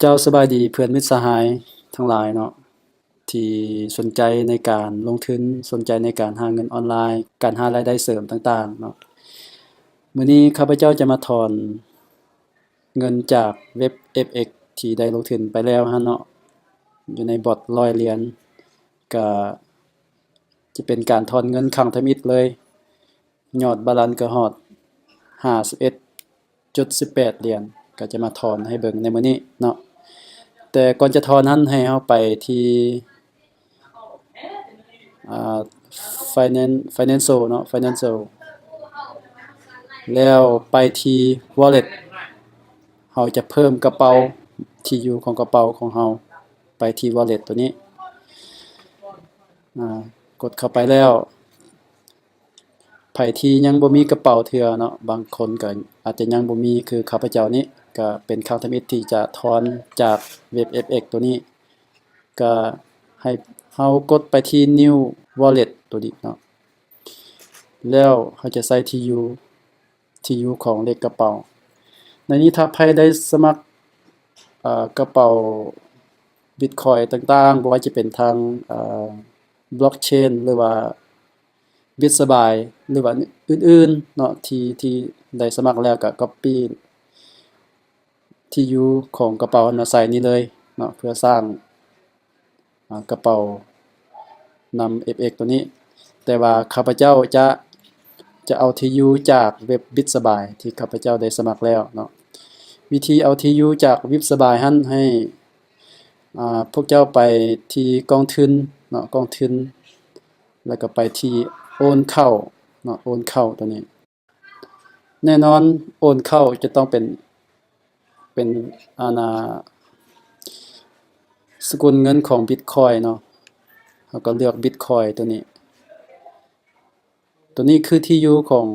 ເຈົ້າສະບາຍດີເພື່ອນມິດສະຫາຍທັງຫຼາຍເນາະ ທີ່ສົນໃຈໃນການລົງທຶນ, ສົນໃຈໃນການຫາເງິນອອນລາຍ, ການຫາລາຍໄດ້ເສີມຕ່າງໆເນາະ. ມື້ນີ້ຂ້າພະເຈົ້າຈະມາຖອນເງິນຈາກເວັບ ເອັຟເອັກ ທີ່ໄດ້ລົງທຶນໄປແລ້ວຫັ້ນເນາະ, ຢູ່ໃນບອດຮ້ອຍຫຼຽນ, ກະຈະເປັນການຖອນເງິນຄັ້ງທຳອິດເລີຍ. ຍອດບາລານກໍຮອດຫ້າສິບເອັດຈຸດສິບແປດຫຼຽນ, ກໍຈະມາຖອນໃຫ້ເບິ່ງໃນມື້ນີ້ເນາະ. ແຕ່ກ່ອນຈະຖອນຫັ້ນ ໃຫ້ເຮົາໄປທີ່ ອ່າ Finan- Financial ເນາະ, Financial ແລ້ວໄປທີ່ Wallet. ເຮົາຈະເພີ່ມກະເປົາ ທີ່ຢູ່ຂອງກະເປົາຂອງເຮົາໄປທີ່ Wallet ຕົວນີ້. ອ່າ ກົດເຂົ້າໄປແລ້ວ ໃຜທີ່ຍັງບໍ່ມີກະເປົາເທື່ອເນາະ, ບາງຄົນກໍອາດຈະຍັງບໍ່ມີຄືຂ້າພະເຈົ້ານີ້, ກໍເປັນຄັ້ງທຳອິດທີ່ຈະຖອນຈາກເວັບ ເອັຟເອັກ ຕົວນີ້, ກໍໃຫ້ເຮົາກົດໄປທີ່ New Wallet ຕົວນີ້ເນາະ, ແລ້ວເຮົາຈະໃສ່ທີ່ຢູ່ ທີ່ຢູ່ຂອງເລກກະເປົາ. ໃນນີ້ຖ້າໃຜໄດ້ສະໝັກ ເອີ ກະເປົາ Bitcoin ຕ່າງໆ, ບໍ່ວ່າຈະເປັນທາງ ເອີ Blockchain ຫຼືວ່າ Bitsby ຫຼືວ່າອື່ນໆເນາະ ທີ່ ທີ່ໄດ້ສະໝັກແລ້ວ ກໍ copy ທີ່ຢູ່ຂອງກະເປົາຫັ້ນມາໃສ່ນີ້ເລີຍເນາະ ເພື່ອສ້າງ ອາ ກະເປົານຳ ເອັຟເອັກ ຕົວນີ້, ແຕ່ວ່າຂ້າພະເຈົ້າຈະ ຈະເອົາທີ່ຢູ່ຈາກເວັບ Bitsby ທີ່ຂ້າພະເຈົ້າໄດ້ສະໝັກແລ້ວເນາະ. ວິທີເອົາທີ່ຢູ່ຈາກ Bitsby ຫັ້ນ ໃຫ້ ອາ ພວກເຈົ້າໄປທີ່ກອງທຶນເນາະ, ກອງທຶນ ແລ້ວກໍໄປທີ່ໂອນເຂົ້າເນາະ, ໂອນເຂົ້າຕົວນີ້. ແນ່ນອນ ໂອນເຂົ້າຈະຕ້ອງເປັນ ເປັນ ອັນນ່າ ສະກຸນເງິນຂອງ Bitcoin ເນາະ, ເຮົາກໍເລືອກ Bitcoin ຕົວນີ້. ຕົວນີ້ຄືທີ່ຢູ່ຂອງ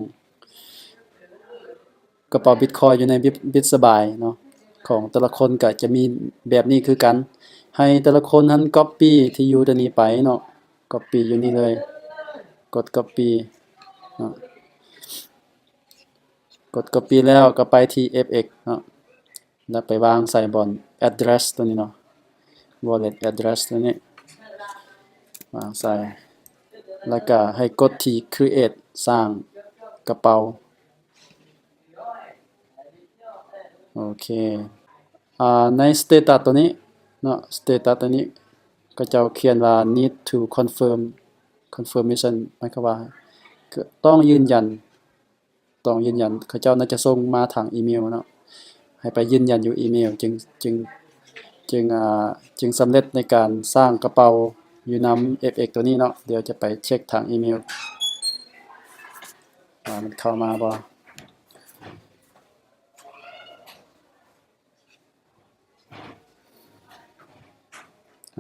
ກະເປົາ Bitcoin ຢູ່ໃນ Bit- Bitsby ເນາະ, ຂອງແຕ່ລະຄົນກໍຈະມີແບບນີ້ຄືກັນ. ໃຫ້ແຕ່ລະຄົນຫັ້ນ copy ທີ່ຢູ່ຕົວນີ້ໄປເນາະ, copy ຢູ່ນີ້ເລີຍ, ກົດ copy ເນາະ. ກົດ copy ແລ້ວກໍໄປທີ່ ເອັຟເອັກ ເນາະ, ແລ້ວໄປວາງໃສ່ບ່ອນ address ຕົວນີ້ເນາະ, wallet address ຕົວນີ້ ວາງໃສ່, ແລ້ວກໍໃຫ້ກົດທີ່ create ສ້າງກະເປົາ. ໂອເຄ ອາ ໃນ status ຕົວນີ້ເນາະ, status ຕົວນີ້ ເຂົາເຈົ້າຂຽນວ່າ need to confirm confirmation ໝາຍຄວາມວ່າຕ້ອງຢືນຢັນ ຕ້ອງຢືນຢັນ, ເຂົາເຈົ້າໜ້າຈະສົ່ງມາທາງອີເມວເນາະ, ໃຫ້ໄປຢືນຢັນຢູ່ອີເມວ ຈຶ່ງ ຈຶ່ງ ຈຶ່ງ ອ່າ ຈຶ່ງສຳເລັດໃນການສ້າງກະເປົາຢູ່ນຳ ເອັຟເອັກ ຕົວນີ້ເນາະ. ດຽວຈະໄປເຊັກທາງອີເມວ ວ່າມັນເຂົ້າມາບໍ່.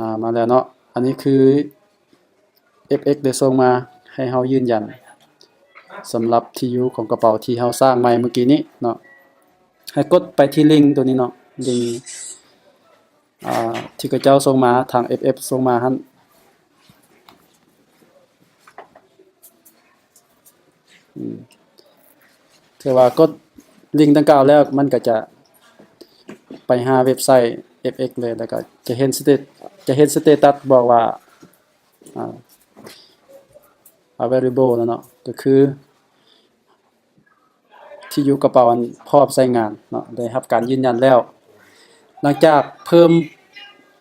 ອ່າ ມາແລ້ວເນາະ, ອັນນີ້ຄື ເອັຟເອັກ ໄດ້ສົ່ງມາໃຫ້ເຮົາຢືນຢັນ ສຳລັບທີ່ຢູ່ຂອງກະເປົາທີ່ເຮົາສ້າງໃໝ່ເມື່ອກີ້ນີ້ເນາະ. ໃຫ້ກົດໄປທີ່ລິງຕົວນີ້ເນາະ, ລິງ ອ່າ ທີ່ເຂົາເຈົ້າສົ່ງມາ, ທາງ ເອັຟເອັກ ສົ່ງມາຫັ້ນ. ອືມ ເທື່ອວ່າກົດລິງດັ່ງກ່າວແລ້ວ ມັນກໍຈະໄປຫາເວັບໄຊ ເອັຟເອັກ ເລີຍ, ແລ້ວກໍຈະເຫັນສະເຕ- ຈະເຫັນສະເຕຕັສບອກວ່າ ອ່າ available ແລ້ວເນາະ, ກໍຄື ທີ່ຢູ່ກະເປົາອັນພ້ອມໃຊ້ງານເນາະ, ໄດ້ຮັບການຢືນຢັນແລ້ວ. ຫຼັງຈາກເພີ່ມ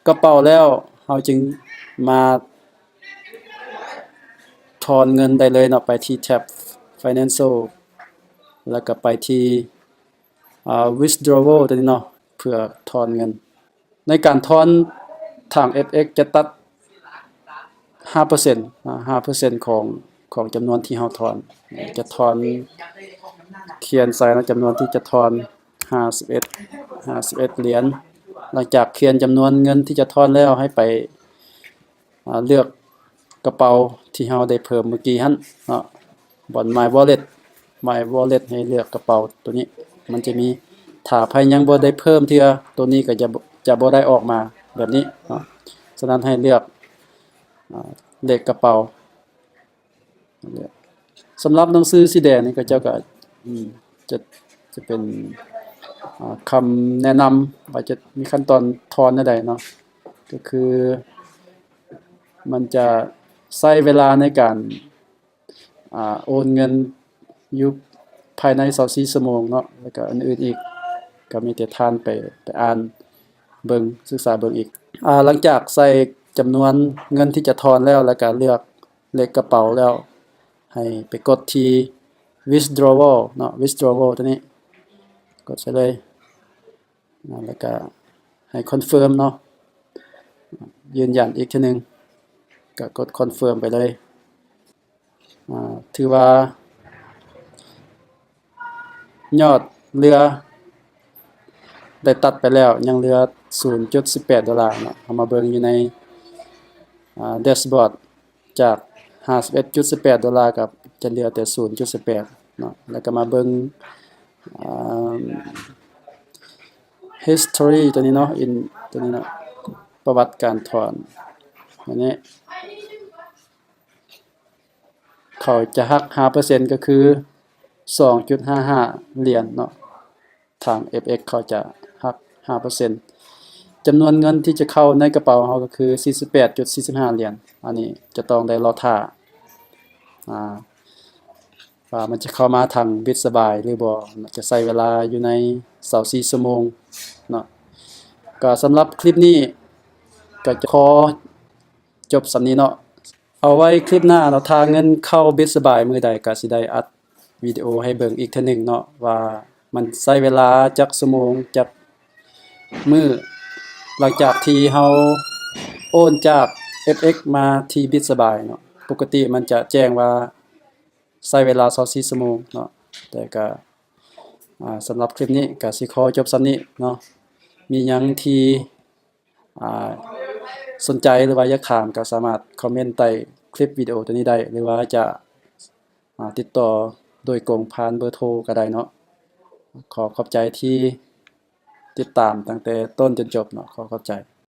ກະເປົາແລ້ວ ເຮົາຈຶ່ງມາຖອນເງິນໄດ້ເລີຍເນາະ, ໄປທີ່ແທັບ Financial ແລ້ວກໍໄປທີ່ ອ່າ withdrawal ຕົວນີ້ເນາະ, ເພື່ອຖອນເງິນ. ໃນການຖອນ ທາງ ເອັຟເອັກ ຈະຕັດຫ້າເປີເຊັນ ອາ ຫ້າເປີເຊັນຂອງ ຂອງຈຳນວນທີ່ເຮົາຖອນ, ຈະຖອນ ຂຽນໃສ່ເນາະ ຈຳນວນທີ່ຈະຖອນ ຫ້າສິບເອັດ ຫ້າສິບເອັດຫຼຽນ. ຫຼັງຈາກຂຽນຈຳນວນເງິນທີ່ຈະຖອນແລ້ວ ໃຫ້ໄປ ອາ ເລືອກກະເປົາທີ່ເຮົາໄດ້ເພີ່ມເມື່ອກີ້ຫັ້ນເນາະ, ບ່ອນ My Wallet My Wallet ໃຫ້ເລືອກກະເປົາຕົວນີ້ ມັນຈະມີ. ຖ້າໃຜຍັງບໍ່ໄດ້ເພີ່ມເທື່ອ ຕົວນີ້ກໍຈະ ຈະບໍ່ໄດ້ອອກມາແບບນີ້ເນາະ, ສະນັ້ນໃຫ້ເລືອກ ອາ ເລກກະເປົາ. ສຳລັບໜັງສືສີແດງນີ້ ເຂົາເຈົ້າກໍ ອາ ຈະ ຈະເປັນ ອາ ຄຳແນະນຳ ວ່າຈະມີຂັ້ນຕອນຖອນແນວໃດເນາະ ກໍຄືມັນຈະໃຊ້ເວລາໃນການ ອ່າ ໂອນເງິນຢູ່ພາຍໃນຊາວສີ່ຊົ່ວໂມງເນາະ ແລ້ວກໍອື່ນໆອີກ ກໍມີແຕ່ທ່ານໄປ ໄປອ່ານເບິ່ງ ສຶກສາເບິ່ງອີກ. ອ່າ ຫຼັງຈາກໃສ່ຈຳນວນເງິນທີ່ຈະຖອນແລ້ວ ແລ້ວກໍເລືອກເລກກະເປົາແລ້ວ ໃຫ້ໄປກົດທີ່ withdrawal ເນາະ withdrawal ຕົວນີ້ ກົດໃສ່ເລີຍ ແລ້ວກໍໃຫ້ confirm ເນາະ ຢືນຢັນອີກເທື່ອໜຶ່ງ ກໍກົດ confirm ໄປເລີຍ. ອ່າ ຖືວ່າຍອດເຫຼືອໄດ້ຕັດໄປແລ້ວ ຍັງເຫຼືອສູນຈຸດສິບແປດໂດລາເນາະ. ເຮົາມາເບິ່ງຢູ່ໃນ ອ່າ dashboard ຈາກຫ້າສິບເອັດຈຸດສິບແປດໂດລາ ກໍຈະເຫຼືອແຕ່ສູນຈຸດສິບແປດເນາະ. ແລ້ວກໍມາເບິ່ງ ອ່າ history ຕົວນີ້ເນາະ in ຕົວນີ້ເນາະ ປະຫວັດການຖອນ ອັນນີ້ ເຂົາຈະຫັກຫ້າເປີເຊັນ ກໍຄືສອງຈຸດຫ້າຫ້າຫຼຽນເນາະ. ທາງ FX ເຂົາຈະຫັກຫ້າເປີເຊັນ. ຈຳນວນເງິນທີ່ຈະເຂົ້າໃນກະເປົາເຮົາກໍຄືສີ່ສິບແປດຈຸດສີ່ສິບຫ້າຫຼຽນ. ອັນນີ້ຈະຕ້ອງໄດ້ລໍຖ້າ ອ່າ ວ່າມັນຈະເຂົ້າມາທາງ Bitsby ຫຼືບໍ່ ຈະໃຊ້ເວລາຢູ່ໃນຊາວສີ່ຊົ່ວໂມງເນາະ. ກໍສຳລັບຄລິບນີ້ ກໍຈະຂໍ ຈົບສ່ຳນີ້ເນາະ. ເອົາໄວ້ຄລິບໜ້າເນາະ ຖ້າເງິນເຂົ້າ Bitsby ມື້ໃດ ກະຊິໄດ້ອັດວິດີໂອໃຫ້ເບິ່ງອີກເທື່ອໜຶ່ງເນາະ ວ່າມັນໃຊ້ເວລາຈັກຊົ່ວໂມງ ຈັກມື້ ຫຼັງຈາກທີ່ເຮົາໂອນຈາກ FX ມາທີ່ Bitsby ເນາະ. ປົກກະຕິມັນຈະແຈ້ງວ່າໃຊ້ເວລາຊາວສີ່ຊົ່ວໂມງເນາະ. ແຕ່ກະ ອ່າ ສຳລັບຄລິບນີ້ກະຊິຂໍຈົບສ່ຳນີ້ເນາະ. ມີຫຍັງທີ່ ອ່າ ສົນໃຈ ຫຼືວ່າຢາກຖາມ ກໍສາມາດຄອມເມັນໃຕ້ຄລິບວິດີໂອຕົວນີ້ໄດ້ ຫຼືວ່າຈະ ອ່າ ຕິດຕໍ່ໂດຍກົງຜ່ານເບີໂທກໍໄດ້ເນາະ. ຂໍຂອບໃຈທີ່ຕິດຕາມຕັ້ງແຕ່ຕົ້ນຈົນຈົບເນາະ. ຂໍຂອບໃຈ.